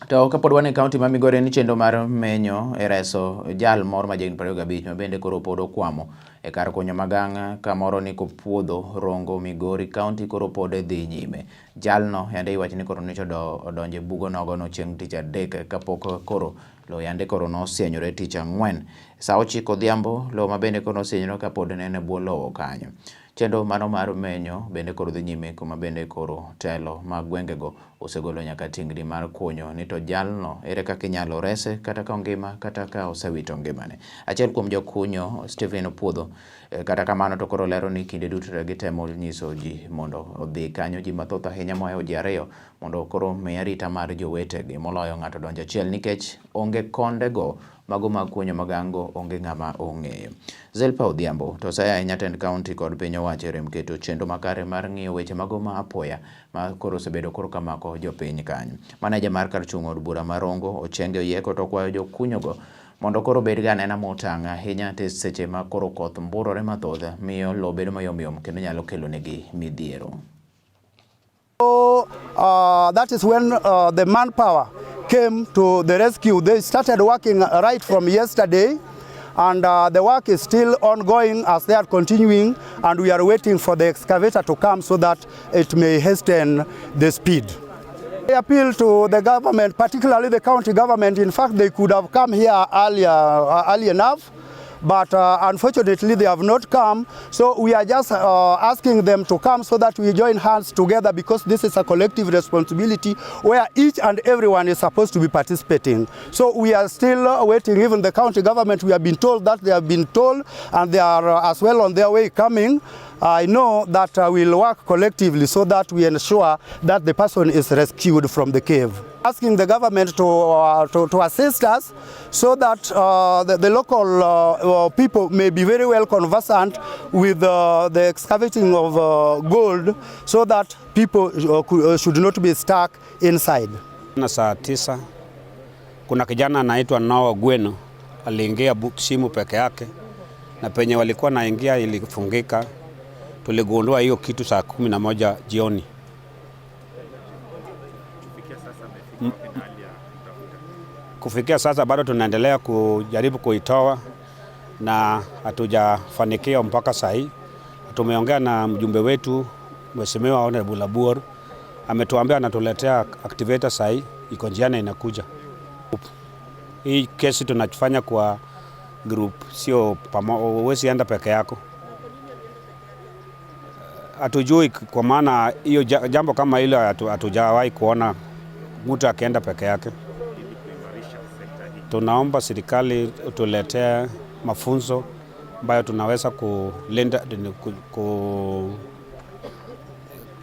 To kapod wan e kaunti ma Migori ni chenro mar menyo e reso jal moro ma jahigni 25 ma bende koro pod okwamo e kar kunyo magang' kamoro ni kopuodho Rongo Migori kaunti koro pod dhi nyime. Jalno yande iwacho ni koro nyocha odonjo e bugo nogono chieng' tich adek kapok koro lowo yande koro nosienyore tich ang'wen. Sa 9 odhiambo lowo ma bende koro nosienyore kapod ne en e bwo lowo kanyo. Chenro mano mar menyo bende koro dhi nyime kuma bende koro telo mag gwengego osegolo nyaka tingni mar kunyo ni to jalno ere kaka inyalo rese kata ka ongima kata ka osewito ngimane. Achiel kuom jokunyo Stephen Opuodho kata kamano to koro lero ni kinde duto to gitemo nyiso ji mondo odhi kanyo ji mathoth ahinya mohewo ji ariyo mondo koro mi arita mar jowetegi moloyo ng'ato donjo achiel nikech onge kondego mago mag kunyo magango onge ng'ama ong'eyo. Zelpa Odhiambo to oseya ahinya tend kaunti kod piny owacho e rem keto chenro makare mar ng'iyo weche mago ma apoya ma koro osebedo koro kamako jopiny kanyo. Maneja mar kar chung' od bura ma Rongo Ochenge Oyieko to okwayo jokunyogo mondo koro obed ga anena motang' ahinya te seche ma koro koth mburore mathoth miyo lowo bedo mayomyom kendo nyalo kelo negi midhiero. So, that is when the manpower came to the rescue. They started working right from yesterday, and the work is still ongoing as they are continuing, and we are waiting for the excavator to come so that it may hasten the speed. I appeal to the government, particularly the county government. In fact, they could have come here earlier, early enough, but unfortunately they have not come. So we are just asking them to come so that we join hands together, because this is a collective responsibility where each and everyone is supposed to be participating. So we are still waiting. Even the county government, we have been told that they have been told, and they are as well on their way coming. I know that we'll work collectively so that we ensure that the person is rescued from the cave. Asking the government to assist us so that the local people may be very well conversant with the excavating of gold, so that people should not be stuck inside. Na saa 9 kuna kijana anaitwa Noah Gweno aliingia shimo peke yake, na penye walikuwa naingia ilifungika. Tuligundua hiyo kitu saa 11 jioni. Kufikia sasa bado tunaendelea kujaribu kuitoa na hatujafanikiwa mpaka saa hii. Tumeongea na mjumbe wetu Mheshimiwa Honorable Abuor, ametuambia anatuletea excavator saa hii, iko njiani inakuja. Hii kesi tunafanya kwa group, sio huwezi enda peke yako. Hatujui kwa maana hiyo jambo kama hilo hatujawahi kuona mtu akienda peke yake. Tunaomba serikali tuletee mafunzo ambayo tunaweza kulinda,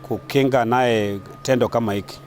kukinga naye tendo kama hiki.